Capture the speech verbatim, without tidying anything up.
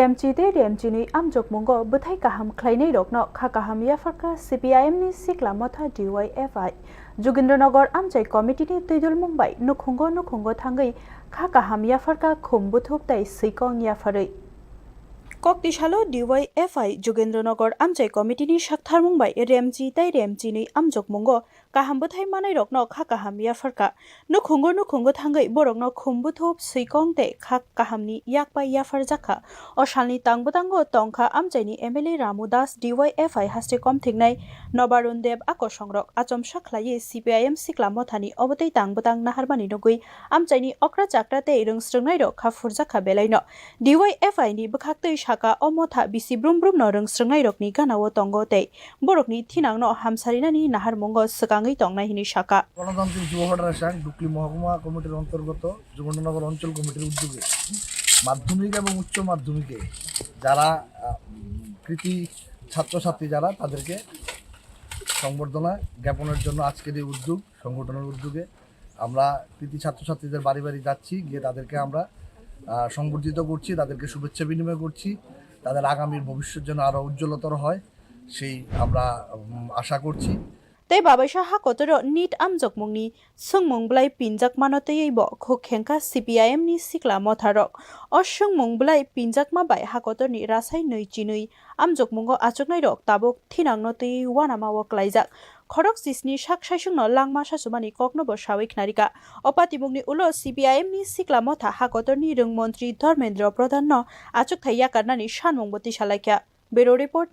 Remchi tei Remchinwi amjokmungo bwthai kaham khlainairokno kha kaham yapharkha C P I M ni sikla motha D Y F I. Jogendronagar amchai committee ni twidulmung bai nukhungo nukhungo thangwi kha kaham yapharkha khum buthup tei swikong yapharwi. Kok tisalo D Y F I Jogendronagar amchai committee ni saktharmung bai Remchi tei Remchinwi amjokmungo kaham bwthai manairokno kha kaham yapharkha. Nukhungo nukhungo thangwi borokno khum buthup, swikong tei kha kahamni yakpai yapharjakha. O salni tang bwtango tongkha amchaini M L A Ramu Das, D Y F I haste kom thingnai Nobarun Deb, a kosongrok achomsa khlaiwi C P I M sikla mothani obotwi tang bwtang naharmani nugwi amchaini okra chakra tei rwngsrwngnairok kha phurjakha belaino. D Y F I ni bwkhaktwi saka o motha bisi brum brumno rwngsrwngnairokni ganao tongo tei borokni thinangno hamsarinani naharmungo swkangwi tongnai hwnwi saka. গণতান্ত্রিক যুব ফেডারেশন ডুকলি মহকুমা কমিটির অন্তর্গত যমুনানগর অঞ্চল কমিটির উদ্যোগে মাধ্যমিক এবং উচ্চ মাধ্যমিকে যারা আহ, কৃতি ছাত্রছাত্রী যারা, তাদেরকে সংবর্ধনা জ্ঞাপনের জন্য আজকের এই উদ্যোগ, সংগঠনের উদ্যোগে আমরা কৃতি ছাত্রছাত্রীদের বাড়ি বাড়ি যাচ্ছি, গিয়ে তাদেরকে আমরা আহ, সংবর্ধিত করছি, তাদেরকে শুভেচ্ছা বিনিময় করছি। তাদের আগামীর ভবিষ্যৎ যেন আরও উজ্জ্বলতর হয়, সেই আমরা উম, আশা করছি। Tei babaisa hakotoro nit amjokmungni swngmung bwlai pinjakmano twiwi bo khuk khengkha C P I M ni sikla motharok. O swngmung bwlai pinjakma bai hakotorni rasai nwi chinwi amjokmungo achuknairok tabuk thinangno twiwi uanamao klaijak. Khorok chisni sak saisungno langma sachumani kokno bo sawi khnarikha. O patimungni ulo C P I M ni sikla motha hakotorni rwng montri Dharmendra Pradhan no achukthai yakarnani sanmungbo tisalaikha. Bureau Report,